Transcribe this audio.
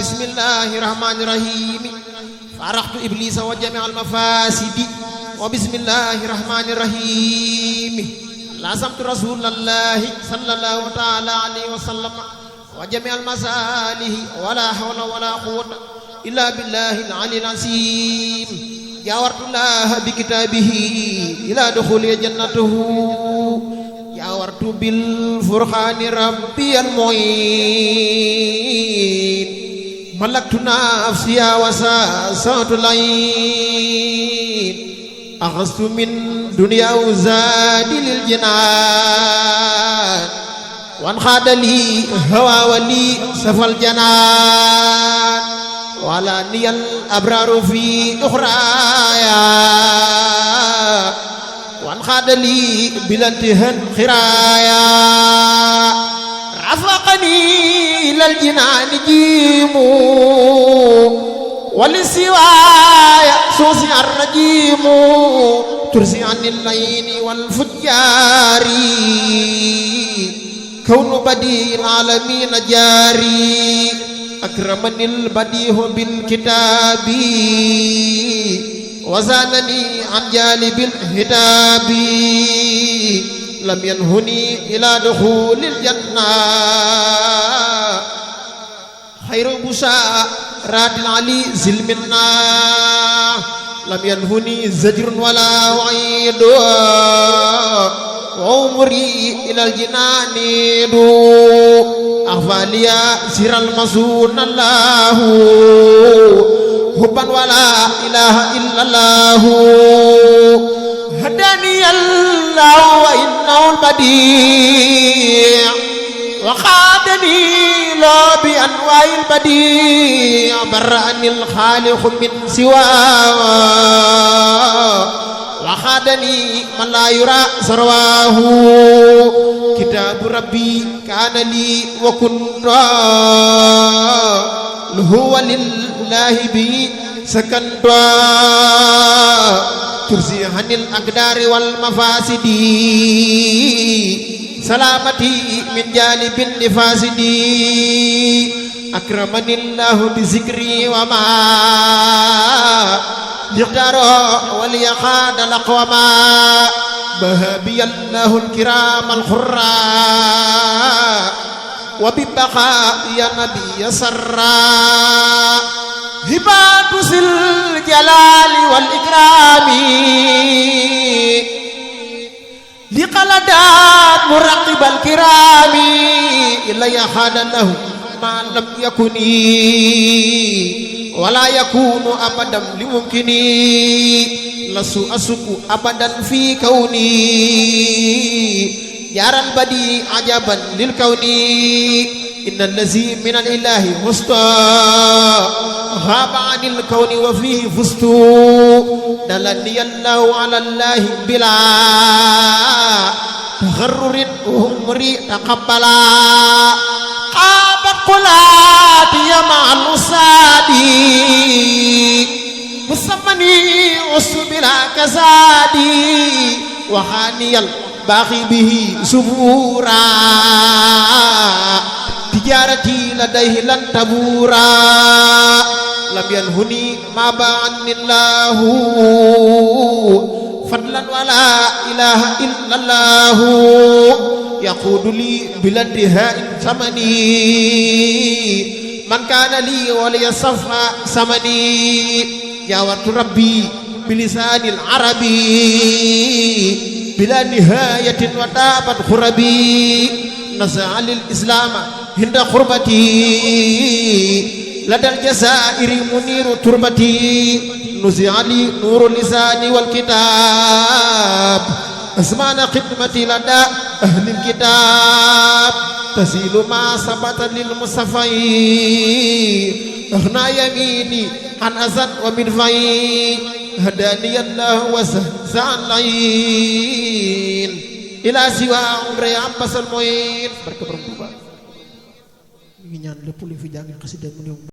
bismillahi rahmani rahim faraxtu iblisa wa jami al mafasidi wa bismillahi rahmani rahim lasamtu rasulallahi sallallahu ta'ala alayhi wa sallam wa jami al masalihi wala hawla wala quwwata illa billahi al ali al azim jawartullah bi kitabihi ila dukhuli jannatuhu jawartu bil furqani rabbiyal mu'in malaktu nafsiya wa sa'atul ain akhastu min dunya uzadi lil jinan wan khadali hawa wali safal janan wala niyal abraru fi ukhraya wan khadali bilantihan khiraya rafaqani ilal jinani jimu wali siwaya susi arrajimu tursi anil layni wal fujjari kaunu badi alamin jari akramanil badihu bil kitabi wazanani an jalibil hitabi lam yanhuni ila dukhulil jannah khairu busaratil ali zilminna lam yanhuni zajrun wala wa'idu wa umri ilal jinani du akhfaliya siral masunallahu hubban wala ilaha illallahu hadani Allah wa innahul badi' wa khadani la bi anwa'il badi' barra'anil khaliq min siwa wa khadani man la yura sarwahu kitabu rabbi kana li wa kunta lahu walillahi bi sakantwa tursi hanil aqdari wal mafasidi salamati min janibin nifasidi akramanillahu bi zikri wa ma yaqdara wal yaqad al aqwama bahabiyallahu al kiram al khurra wa bi baqa ya nabi sarra hibatu sil jalali wal ikrami liqaladat muraqibal kirami illa yahadannahu ma lam yakuni wala yakunu abadan limumkini lasu asuku abadan fi kauni yaral badi ajaban lil kauni innal lazi minal ilahi mustaghaba anil kauni wa fihi fustu dalani allahu ala allahi bila tagharrurin umri taqabbala qabat qulati ya ma'al usadi musammani usbila kazadi wa khaniyal baqi bihi subura tijarati ladaihi lan tabura lam yanhuni ma ba'anillahu fadlan wala ilaha illallahu yaqudu li biladiha'in samani man kana li waliya safa samani jawartu rabbi bilisanil arabi bila nihayatin wa tabat khurabi nasa'alil islama hinda khurbati ladal jazairi muniru turbati nuzi'ali nurul lisani wal kitab asmana khidmati lada ahlil kitab tasilu ma sabata lil musafai akhna yamini an azad wa min fai hadani Allah wa sa'alain ila siwa umri abbasal muin barke borom Tuuba ñu ngi ñaan lépp lu fi jàng xasida mu